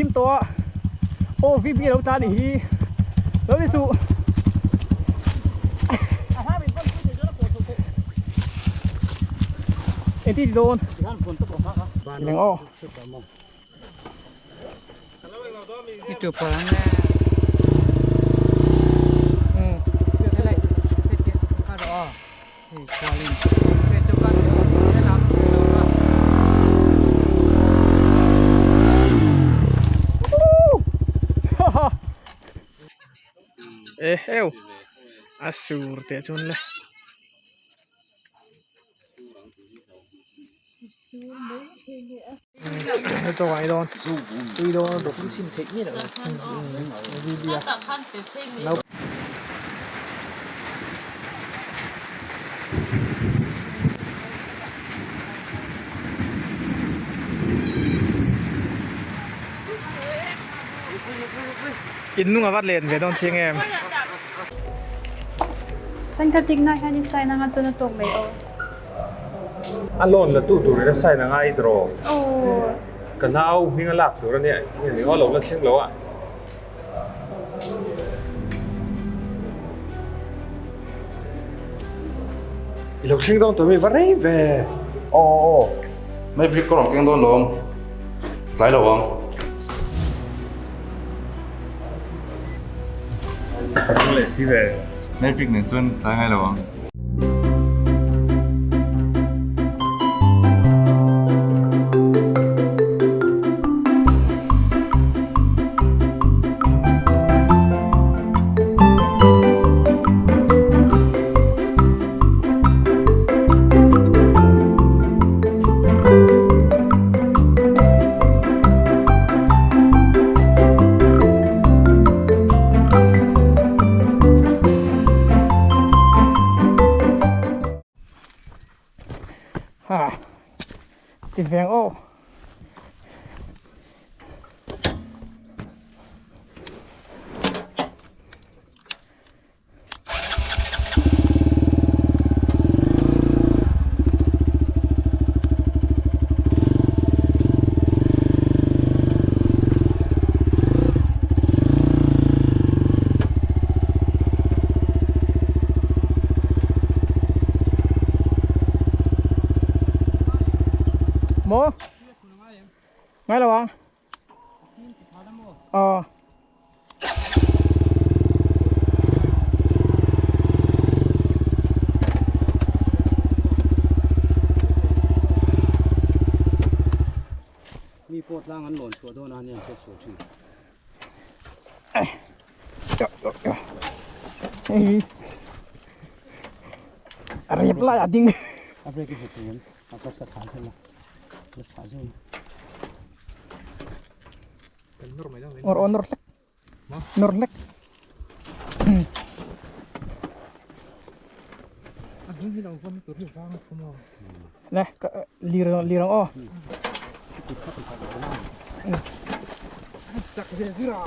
thim tawh a aw VB a lo tlan nih hi lo ni suh. Engtin ti dawn? Leng aw. E heu a sur teh chuan le. In hnung a va len ve dawn chiang em. Kan ka tikna hian i sign anga chuan a tawk mai aw. A loan la tu turin a sign anga i draw. Aw. Ka nau hming a lak tur a nia engtin nge ni aw lo la thleng lo a. I lo thleng dawn tawh mi va rei ve. Aw aw aw Maverick ka rawn keng dawn lo ang tlai lo ang. Ka ring leh si ve. Maverick nen chuan tlai ngai lo ang. Ha ti veng aw. Maw? Ngai lo ang. Aw. Mi pawh tlang an lawn chhuah dawn a nia hriat sual thin. A rep lai a ding. A brake i hmu thei em? A clutch ka than thei la. La chhah zui. Or or nawr hlek. Nawr hlek. Nè, lir lir ang aw. Chak ve zir a.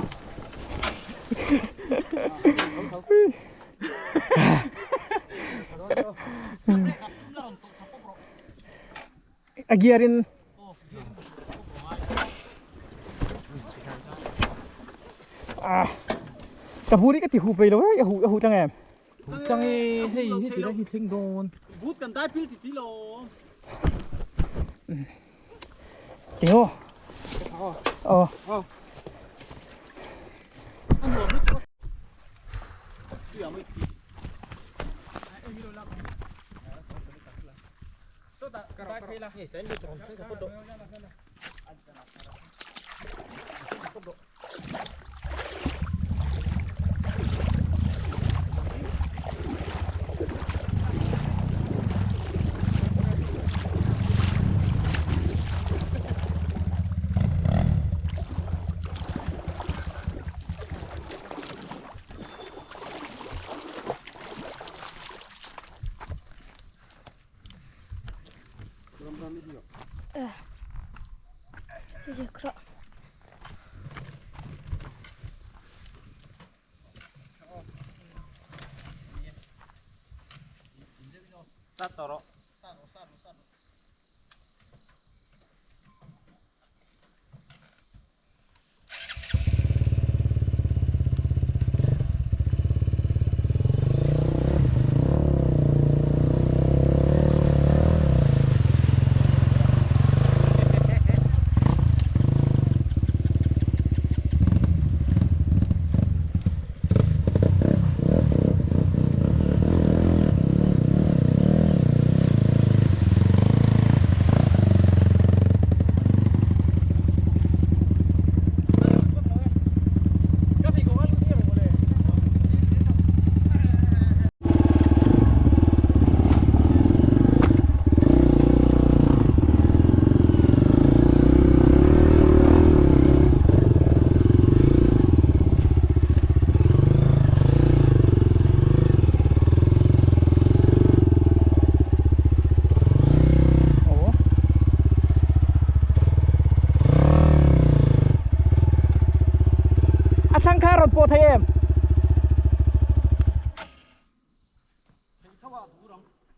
A gear in Ah ka bur hi ka ti hu pei lo hei a hu a hu tlang em hu tlang e hei hei ti lai hi thleng dawn but kan dai pil ti ti lo ti ho oh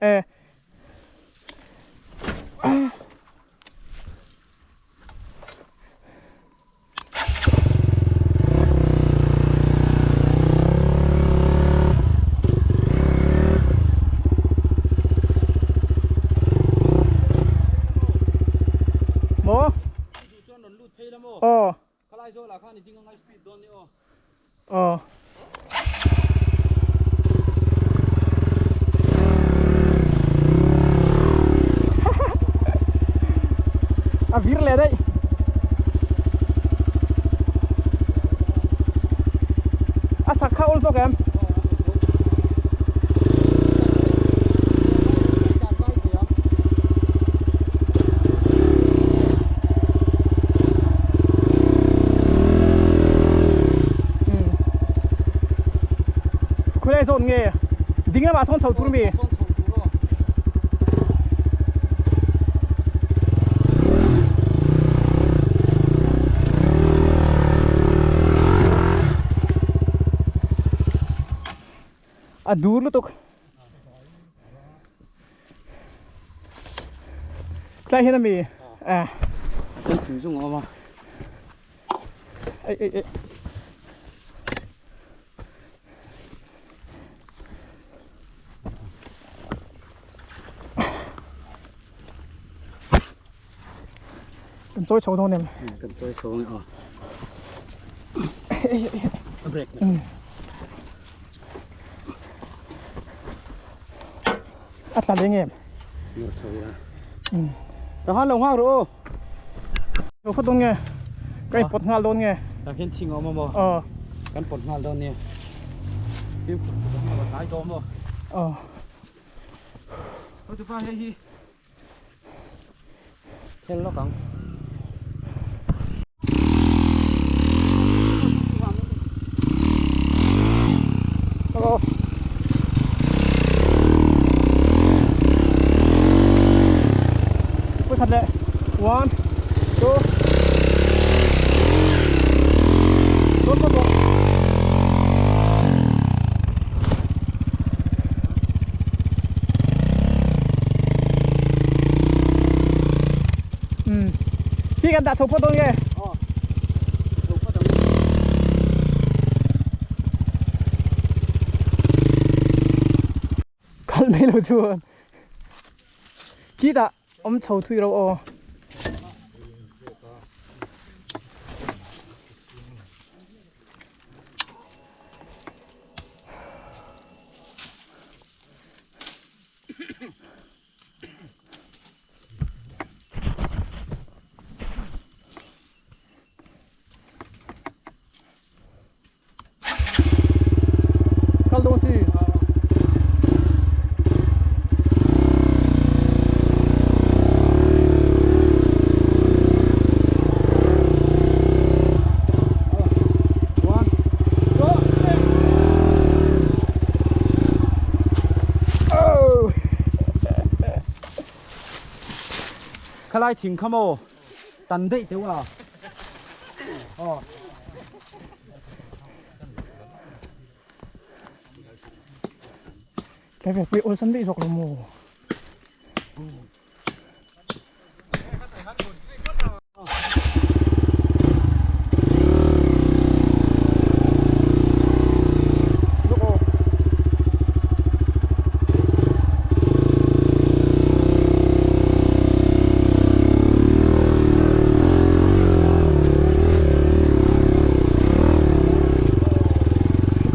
E. Maw? Aw. Aw. A vir leh daih. A chak kha awl zawk em? Khulai zawn nge ding lamah sawn chho tur mi? A dur lutuk. Tlai hian ami eh. Kan tui zung a awm a. Ei ei ei. Kan chawi chho dawn em? Kan chawi chho ang aw. A break na. A tla leng em? Ngor chho ila. Ta han lo nghak rawh aw. Lo phawt dawn nge? Ka in pawt nghal dawn nge? Tah khian thing a awm a maw? Aw. Kan pawt nghal dawn nia. Fimkhur pawt ang a tlai dawn maw? Aw. Hotupa hei hi Khel lawk ang. Hello. Pui khat leh. One, two. Go, go, go. Ừ. Khi kan dah chho phawt dawn nge? Aw. Chho phawt ang. Kal mai lo chuan. Khitah awm chho thui ro aw. Kal dawn si. One, two, three. Oh. Khalai thing kha maw tan daih teuh a. Aw. Tlai ve pui awlsam daih zawk lo maw?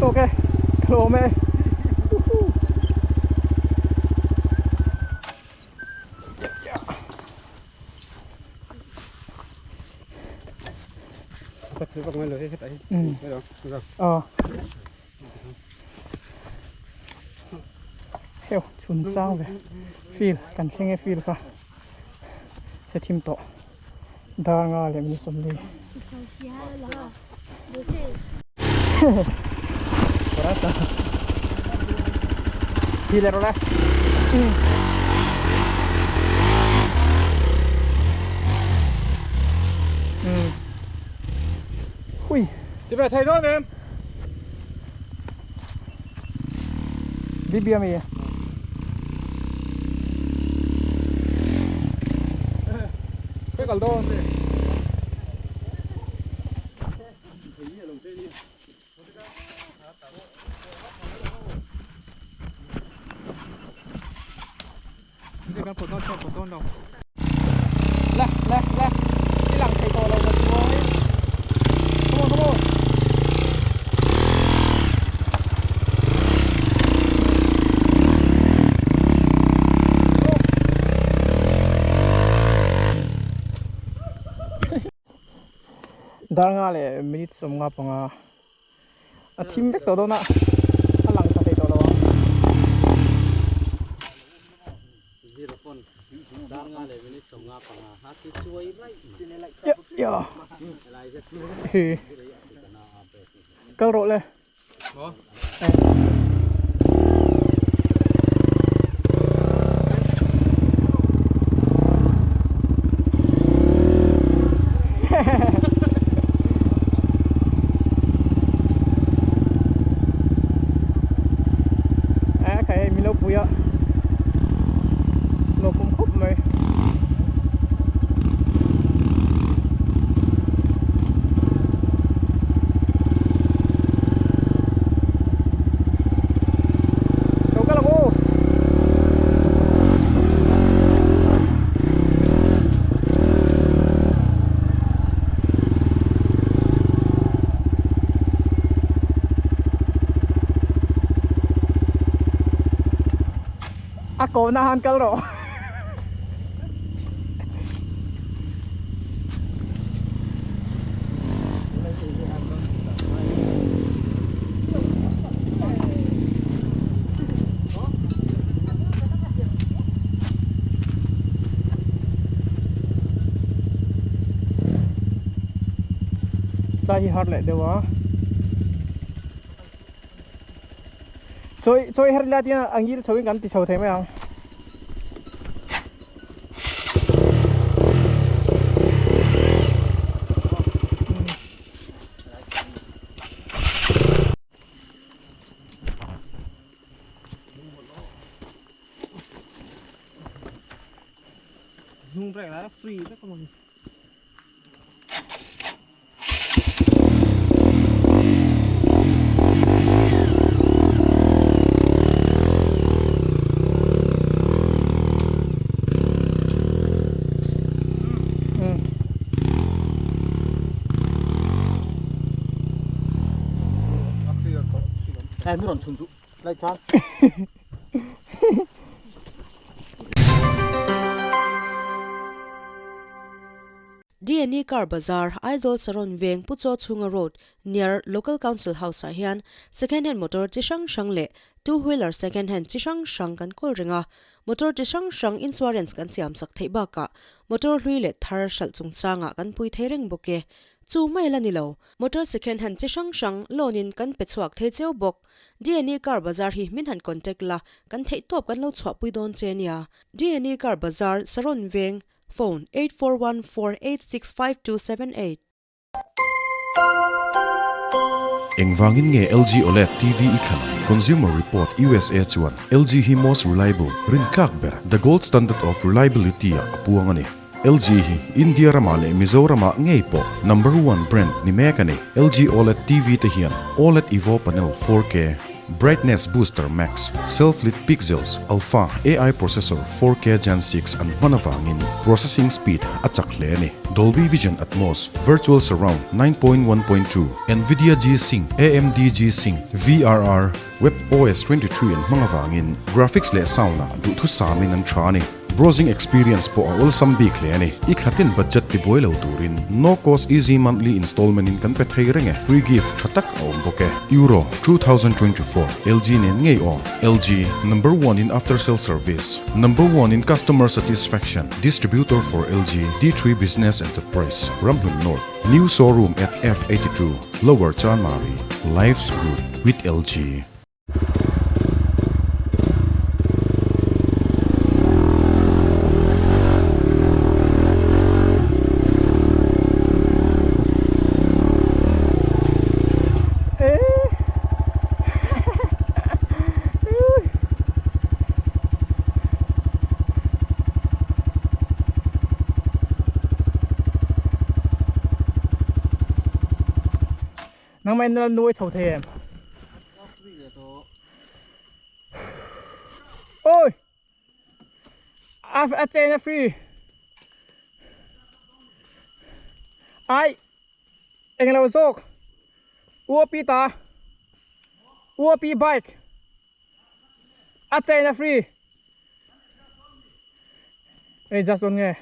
Tawk e, ka lawm e. Heu chhun sang ve field kan thleng e field kha se thim tawh dar nga leh minute sawmli. Đi lên rồi đây. Ừ. Hui. Đi về thầy thôi em. Đi bia mì. Ke kal dawn. Kan pawt dawn chuan pawt dawn lo. Le le le i lang thei tawh lo ka chuai. Come on come on. Dar nga leh minute 55 a thim vek tawh dawn a a lang tha thei tawh lo ang. Ya hi kal rawh le. A khai hei min lo pui a lo pum khawp mai. Lo kal ang aw. A kawhna han kal rawh. Tlai hi har leh deuh a. Chawi chawi her ila tiang a ngil chho in kan ti chho thei mai ang. Hnung brake lah free vek a mawni. DNA Car Bazar, Aizawl Saron Veng Pu Chaw Chhunga Road, near Local Council House ah hian second hand motor chi hrang hrang leh two wheeler second hand chi hrang hrang kan kawl reng a. Motor chi hrang hrang insurance kan siam sak theih bakah motor hlui leh thar hralh chungchangah kan pui thei reng bawk e. Chu mai la ni lo, motor second hand chi hrang hrang loan in kan pe chhuak thei cheu bawk. DNA Car Bazar hi min han contact la, kan theih tawp kan lo chhuahpui dawn che nia. DNA Car Bazar, Saron Veng, Phone, 8414865278. Engvangin nge LG OLED TV i thlan ang? Consumer Report usa chuan LG hi most reliable, rintlak ber, the gold standard of reliability ah a puang a ni. LG hi India ramah leh Mizoramah ngei pawh number one brand ni mek a ni. LG OLED TV te hian OLED Evo panel 4K, Brightness Booster Max, Self-Lit Pixels, Alpha AI Processor 4K Gen 6 an hman avangin processing speed a chak hle a ni. Dolby Vision Atmos, Virtual Surround 9.1.2, Nvidia G-Sync, AMD G-Sync, VRR, WebOS 23 an hmang avangin graphics leh sound-ah duhthusamin an tha a ni. Browsing experience pawh a awlsam bik hle a ni. I thlatin budget ti buai lo turin no cost easy monthly installment in kan pe thei reng e. Free gift tha tak a awm bawk e. Euro 2024 LG nen ngei aw. LG, number one in after sale service, number one in customer satisfaction, distributor for LG, D3 Business Enterprise, Ramhlun North, new showroom at F82, Lower Chanmari. Life's good with LG. Nangmah in na nuai chho thei em? Oi! A a chen a free. Ai! Englo zawk. UOP ta. UOP bike. A chen a free. Ei just dawn nge.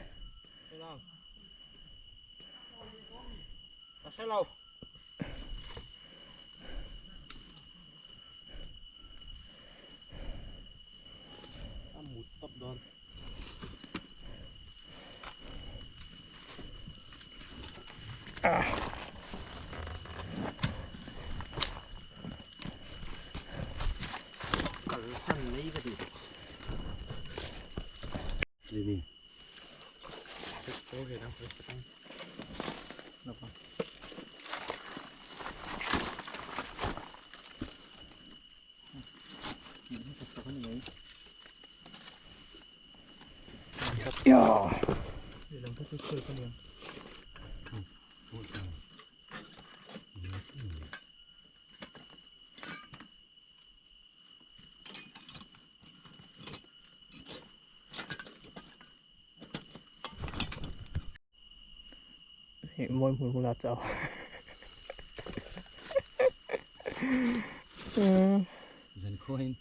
Mawi hmul hmul a chau. Zan khuain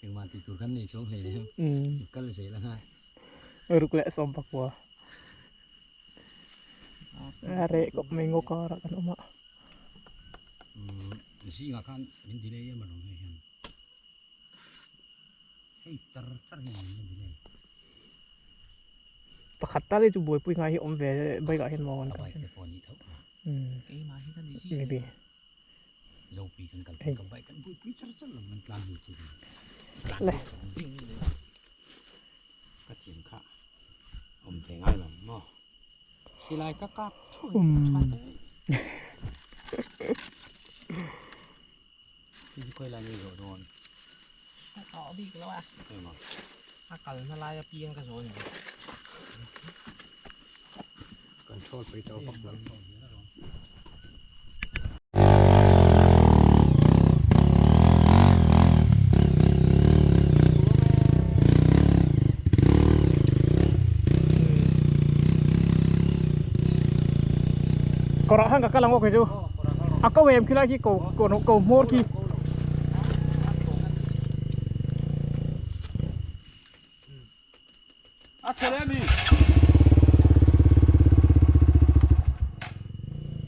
engmah tih tur kan nei chuang hlei nem. Kal zel anga. Ruk leh sawm pakua. A reh kawp mai ngaw karah kan awm a. Zingah khan min delay em alawm hei hian. Hei char char hian min la delay. Pakhat tal hi chu buaipui ngai hi awm ve bike ah hian maw an A bike te pawh a nih tho a. Keimah hi ka ni chi. Maybe. Zopi kan kal ka bike kan buaipui char char lo kan tlan hnu chu. Tlan ding le. Ka thiam kha awm ve ngai lo maw. Silai ka kap thuai tha te. Hi khawi lai nge zawh dawn? Ka tawh bik lo a. Engmaw? A kalna lai apiang ka zawh a ni. Control pui tawh vak lo. Kawrah khan ka kal ang aw kei chu a ko em khilai khi ko ko hmawr khi. A chhe le mi.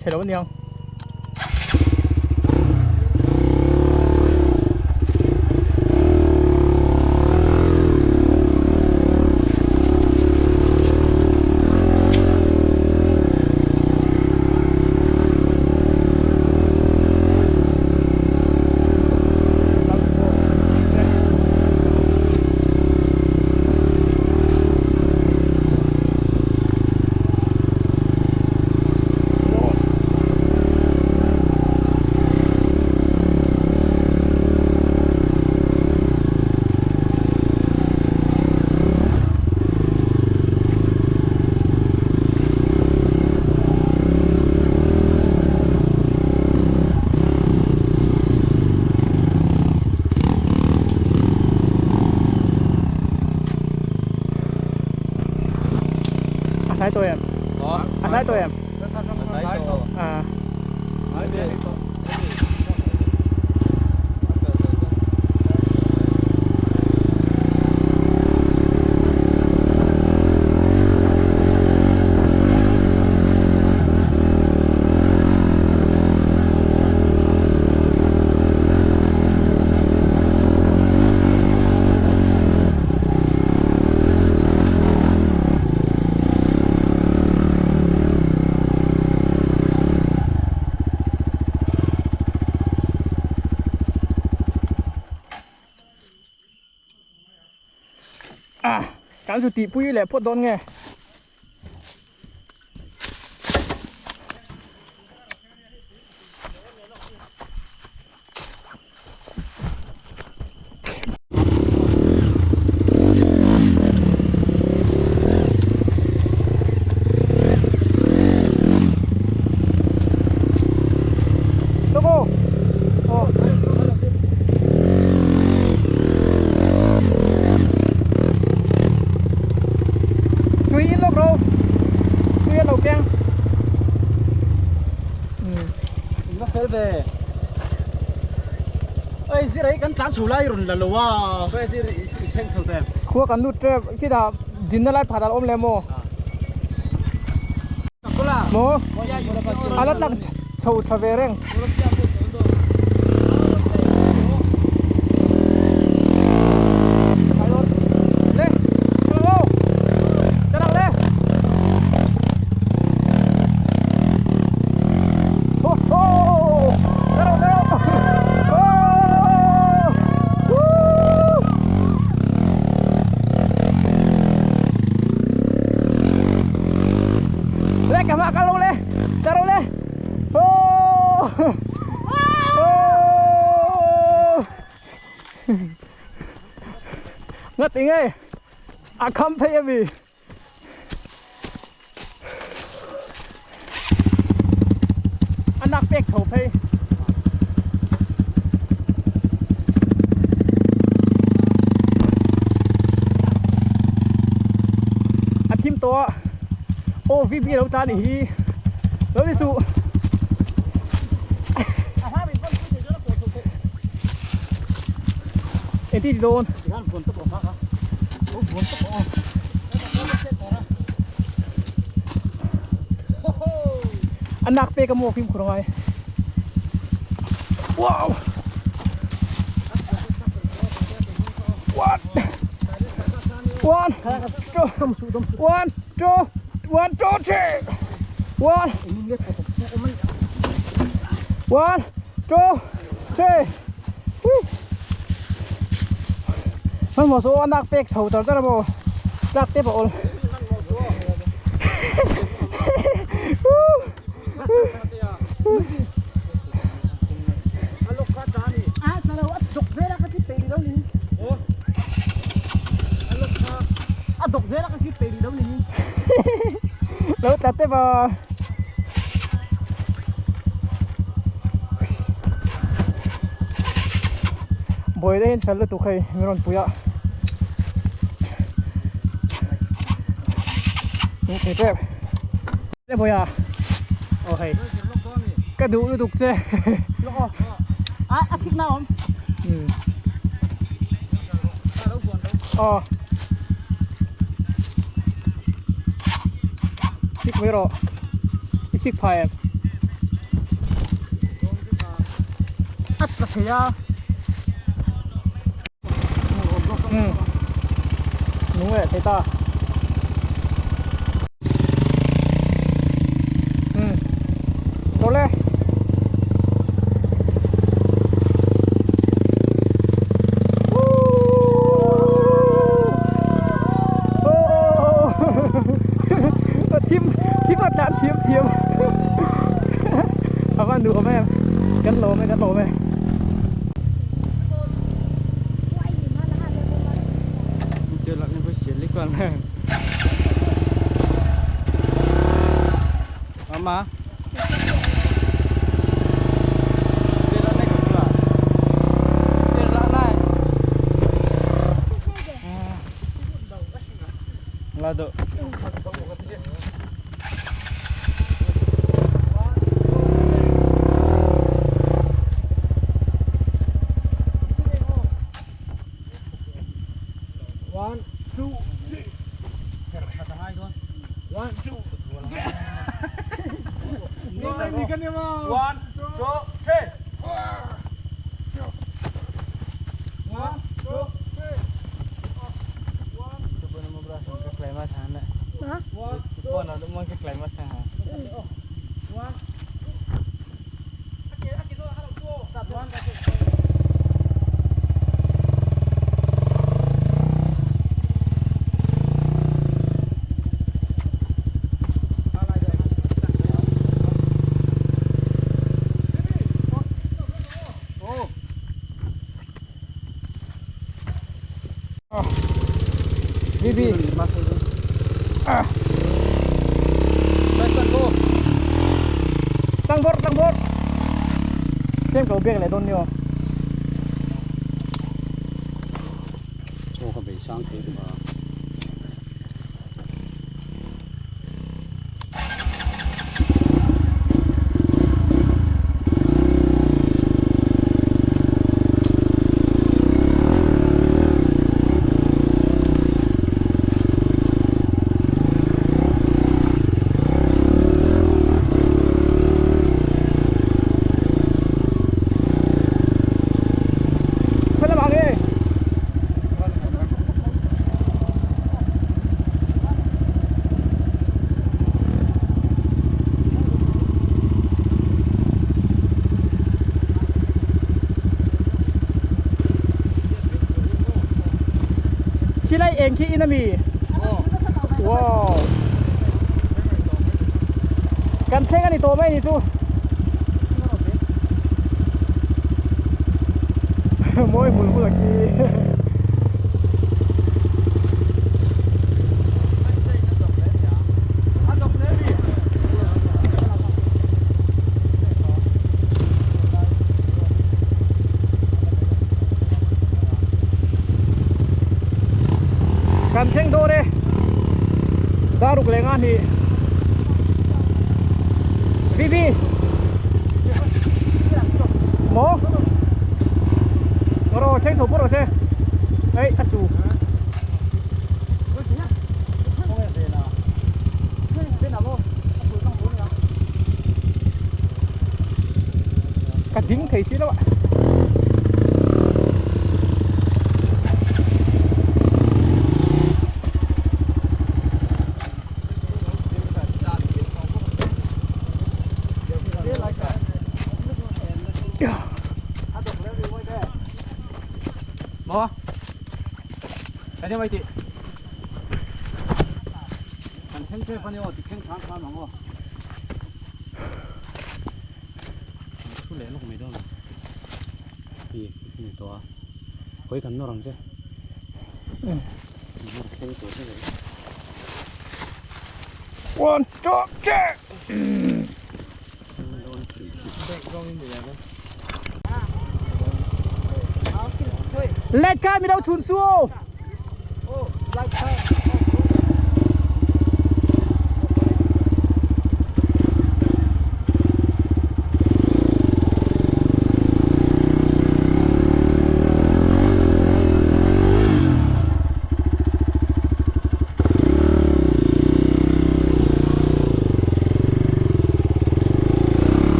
Chhe lo aniang. A hlai tawh em? A hlai tawh em? A hlai tawh. A. À, kan chu tihpui leh phawt dawn nge. Loco. Tui an lo keng. Umm. In va fel ve. Oi zir hei kan tlan chho lai rawn la lo a. Khawi zir i thleng chho ta em? Khua kan lut tep khitah dinna lai pakhat a awm leh maw? Maw? A la tlak chho tha ve reng. Le, hello. Chalang le. Ho ho. Hello hello. Oh. Woo. Le ka ma ka lo le. Taro le. Oh. Oh. Ngất ý nghe. À khăm thấy em gì. Anh nạc bẹc thầu phê. A thim to. Ô VB đâu ta nỉ. Đâu đi sụ. Ê tí đi đôn. Anh nạc bẹc cái mùa phim của nó. Wow. One. One. Two. One, two. One, two, three. One. One, two, three. Woo. Man mo so anak pek chho tar tar mo. Tlak te pa ol. Lo tla te pa. Boi đây sal tu khai miron puya. Ni te. Le boya. Okay. Ka du lu duk che. A a thik na om. Ờ. Thik mai ro. I thik phai em. A tla theia. Đúng rồi, thấy ta. Rồi lên. Thím thím mặt đạn thím thím. À van được không em? Cắn lỗ mày, cắn lỗ mày. Mama. Lado. One, two, three. One, two, three. One, two, three. One, two, three. One. BB. Ah. Tăng bot, tăng bot. Thêm cầu biết lại đôn nhiều. Ô, có bị sáng thế mà. eng khi in ami? Wow. Kan thleng ani tawh mai ni chu. Mawi hmul hmul a khi. Kan thleng dawn e daruk leh nga hnih Vivi maw rawh thleng chho pawh rawh se ei a chu. Ka ding thei si lo a. Maw? Cái này chị. One, two, three. Let ka mi đâu chun su.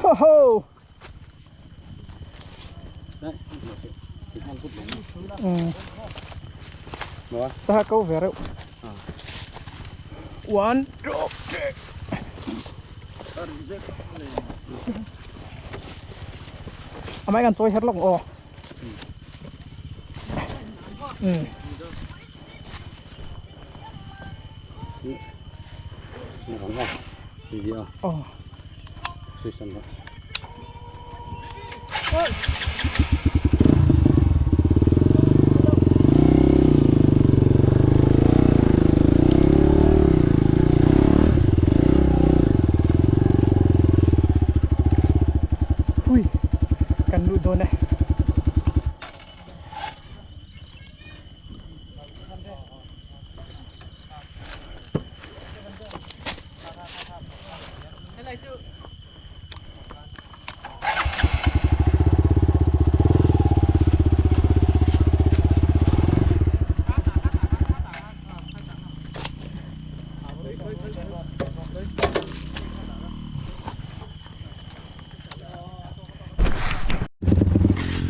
Ho ho. Ta câu về rồi. One, two, three. À mấy con trôi hết lông ồ. Ồ. Ui, kan lut dawn e.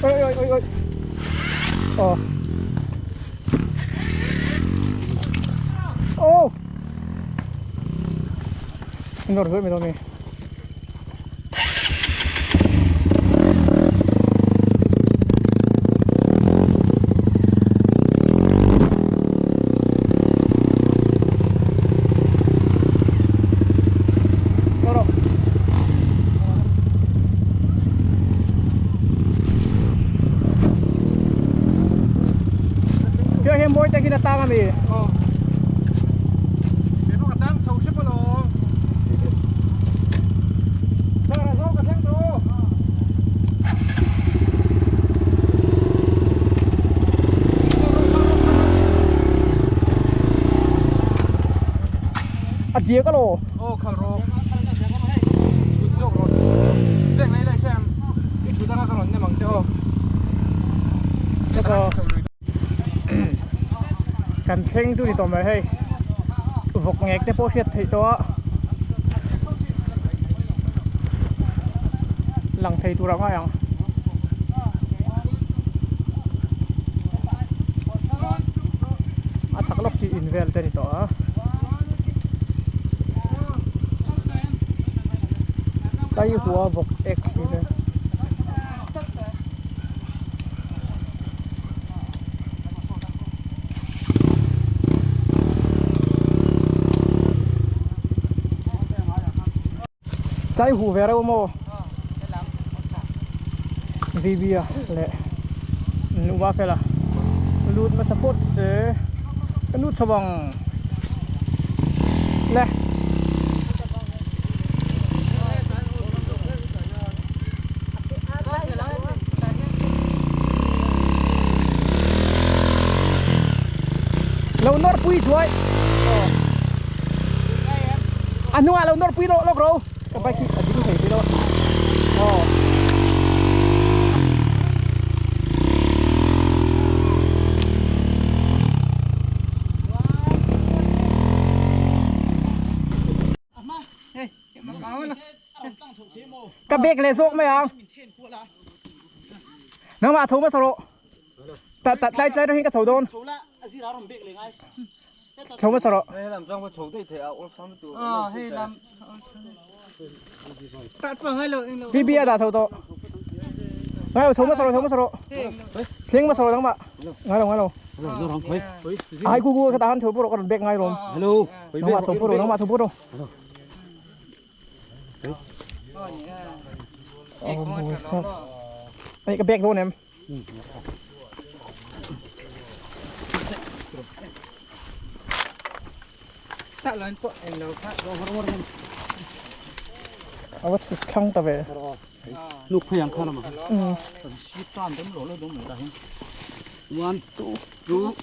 Ôi ôi ôi ôi. Ờ. Ô. Nó rồi mình rồi. Kami. Oh. Pero katang sa usip ano. Sara zo katang to. À dia ka lo. Oh, khal ro. Jok ro. Deng lai lai xem. I thu ta ka ron ne mang che o. Ka kan thleng chu ni tawh mai hei vawk ngek te pawh hriat theih tawh a lang thei tur ang ai ang a chak lawk chi in vel te ni tawh a tai hua vawk ek hi te. Tlai huh ve reuh maw? VB a leh Nuva fela lut hmasa phawt se ka nu chho ang le. Lo nawr pui chuai a hnungah lo nawr pui lawk lawk ro ka bike hi a ding thei si lo aw Ka bag leh zawk mai ang. Nangmah tho hmasa rawh. Ta ta tlai tlai rawhin ka tho dawn. Tho hmasa rawh. BB a dah tho tawh. Ngai lo tho hmasa rawh tho hmasa rawh. Thleng hmasa rawh nangmah. Ngai lo ngai lo. Ai ku ku ka tahan tho pawh rawh ka rawn bag ngai rawm. Nangmah tho pawh rawh nangmah tho pawh rawh. Ai ka bag dawn em? Tak lan pawh eng lo kha. A va chhut thlang ta ve. Nuk phei ang kha lama. Kan si tan dam lo lo dawm mai ta hi. One, two, two.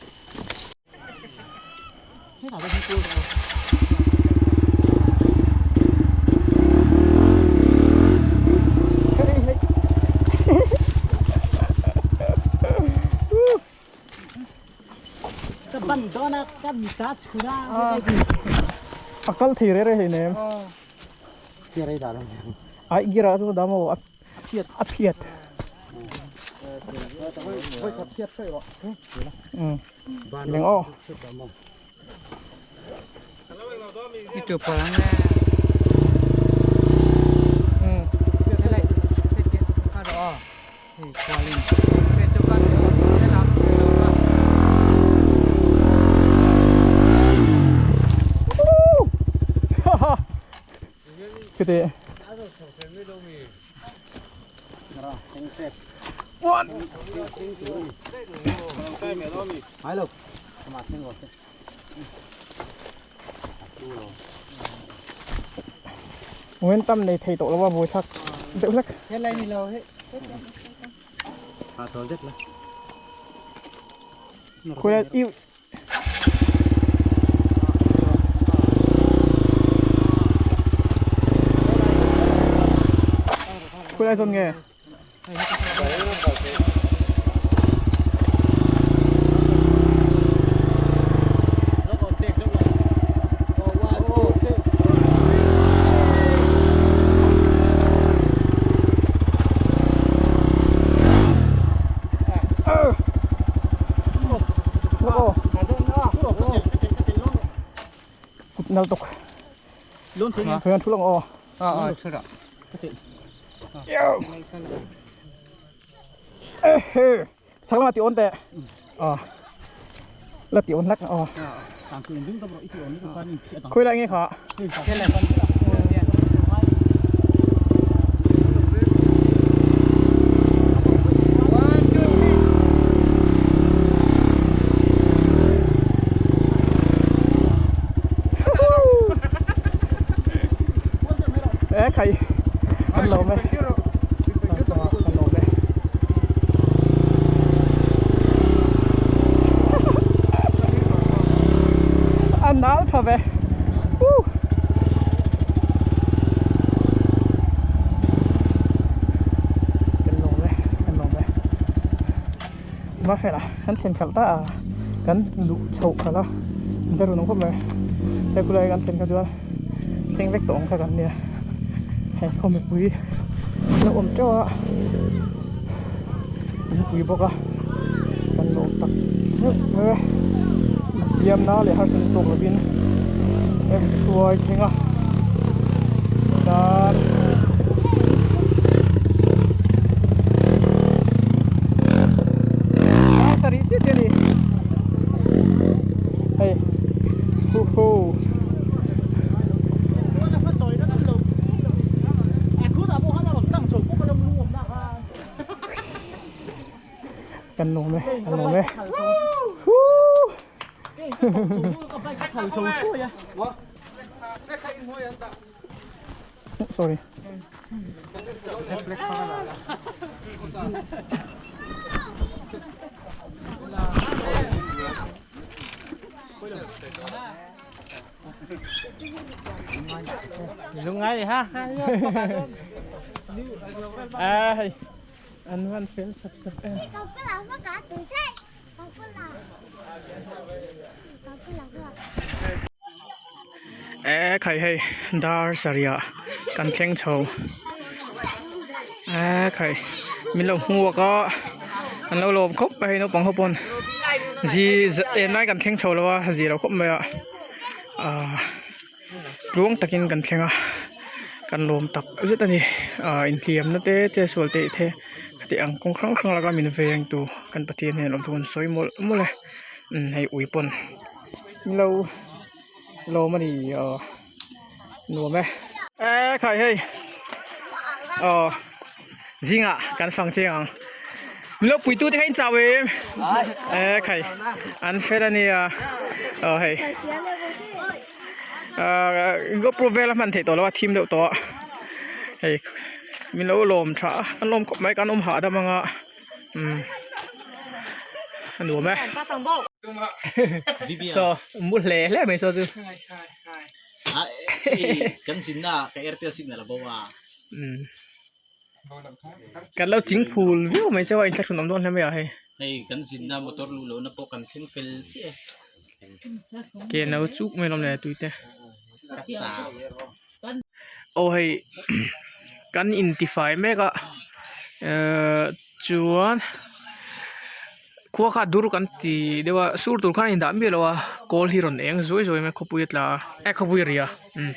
A kal thei reh reh hleinem. Ai gear ah chuan dam a a phiat. Leng aw. I chụp vào lắng nghe. Thế này, thế kia, ca đó. Thì qua lên. Thế cho con thế lắm, thế đâu mà. Kete. One. Momentum nei thei tawh lo a buai thlak deuh hlek. Helai ni lo he. Khuai i Khuai lai zawn nge? Nal tuk. Thuan thu lang aw. Sang lama ti on te. La ti on lak aw. Khui lại nghe khá. Ê khai ăn lẩu mày. Ăn lẩu mày. Ăn náo thật về. Ma fela kan thlen khalh ta a kan luh chhoh khalh a an run ang khawp mai he khulai kan thlen kha chuan thleng vek tawh ang kha kan nia hei khaw mipui lo awm teuh a mipui bawk a kan lawm tak meuh meuh e biamna leh harsatna tawk lovin em hruai thleng a dar sarih chiah chiah a ni hei hu hu. Kan lawm e, kan lawm e. Sorry. Lungai ha. À, hay. Anh văn phiến sập sập em. E khai hei dar saria kan thleng chho e khai min lo hmuak a an lo lawm khawp mai hei naupang ho pawn zi en lai kan thleng chho lo a zi lo khawp mai a ahh tluang takin kan thleng a kan lawm tak zet a ni ahh inhliamna te chetsual te the khati ang kawng hrang hrang laka min veng tu kan Pathian hian lawmthu kan sawi mawlh mawlh e umm hei ui pawn min lo lawm a ni aw nuam e e khai hei aw zingah kan fang chiang ang min lo puitu te kha in chau em e khai an fel a nia aw hei ah GoPro vel a hman theih tawh lo a thim deuh tawh a hei min lo lawm tha a kan lawm khawp mai kan awm hahdam ang a umm a nuam e saw mu hle hle mai saw chu kan zinna ka airtel signal a bo a umm kan lo ching phul viau mai chu a inthlahrun awm dawn hle mai a hei hei kan zinna motor luh lohna pawh kan thleng fel chiah e ke no chuk mai lawm le tui te aw hei kan intifai mek a ehh chuan khua kha dur kan ti deuh a sur tur khan a indah miah lo a kawl hi rawn eng zuai zuai mai a khawpui a tla a eh khawpui a ri a umm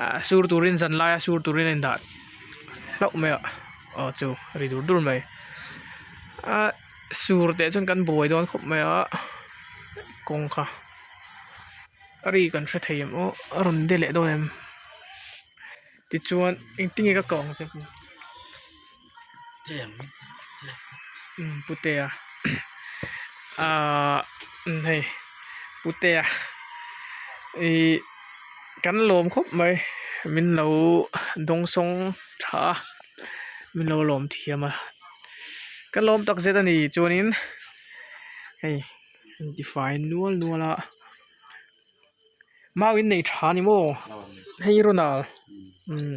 ah sur turin zan laia sur turin a indah hlauh mai a aw chu ri dur dur mai ah sur teh chuan kan buai dawn khawp mai a kawng kha. A ri kan hre thei em aw a rawn de leh dawn em tichuan engtin nge ka kawng che umm putea ahh hei putea ihh kan lawm khawp mai min lo dawngsawng tha a min lo lawm thiam a ka lawm takzet a ni chuanin hei. Intifai nual nual a mau in nei tha ni maw hei Ronald umm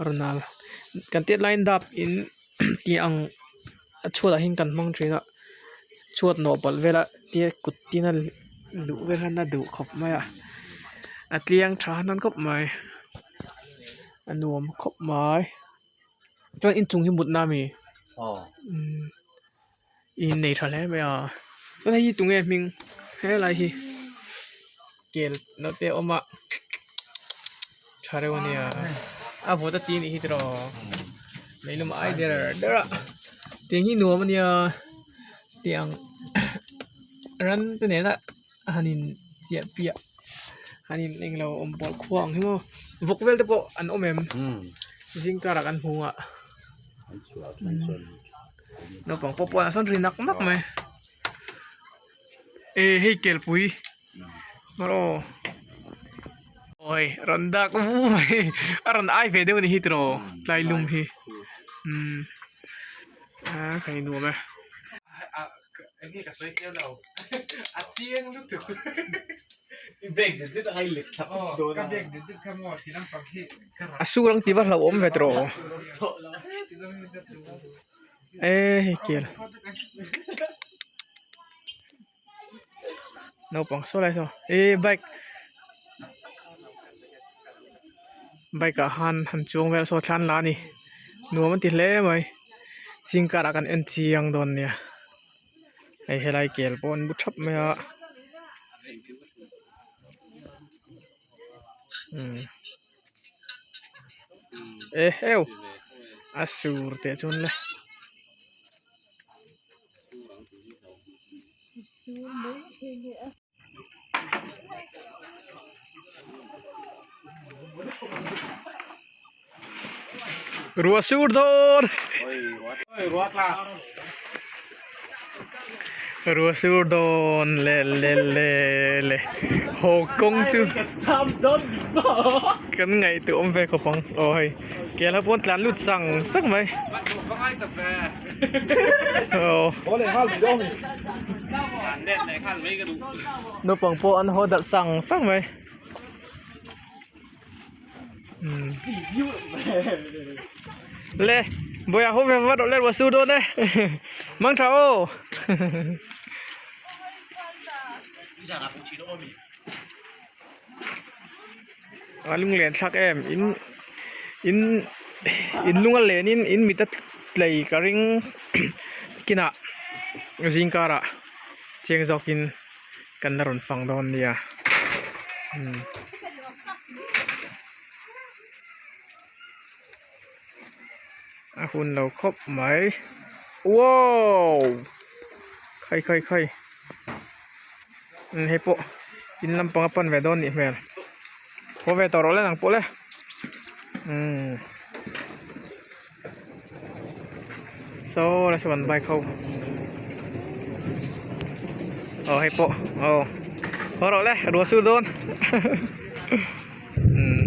Ronald kan tet laiin dap in tih ang a chhuatah hian kan hmang thin a chhuat nawh palh vel a tia kut tin a luh vel khan a duh khawp mai a a tliang tha nan khawp mai a nuam khawp mai chuan inchung hi mutna a mi umm. In nei tha hle mai a chuan hei hi tunge hming helai hi kel naute a awm a tha reuh ania a vawt a ti anih hi tiraw lei lamah ai der der a tiang hi nuam ania tiang ran te nena han in chiah piah han in englo awm pawlh khua ang hi maw vawk vel te pawh an awm em zing karah kan hmu a. Naupang pawh pawnah sawn ri nak nak mai eh hei kelpui aw awi rawn dak vu mai a rawn ai ve deuh a ni hi tiraw tlai lum hi umm a ka ni nuam e. A sur ang tih va hlauhawm ve tawh rawh eh hei kel naupang saw lai saw eh bike bike ah khan han chuang vel saw thlan la a ni nuam an ti hle mai zing karah kan en chiang dawn nia hei helai kel pawh an bu thap mai a. Eheu a sur teh chuan le. Ruah sur dawn. Rua sur dawn le le le le haw kawng chu kan ngaihtuah awm ve khawp ang aw hei kel ho pawh an tlan lut sang sang mai aw naupang pawh an haw darh sang sang mai. Le buai ah haw ve vat rawh le ruah sur dawn e mang tha aw a lunglen thlak em in in in lung a len in in mit a tlei ka ring kinah zing karah chiang zawk in. Kan la rawn fang dawn nia umm a hun lo khawp mai wow khai khai khai hei pawh in lampang a pan ve dawn nih hmel haw ve tawh rawh le nang pawh le umm saw lai saw an bike ho aw hei pawh aw haw rawh le ruah sur dawn umm.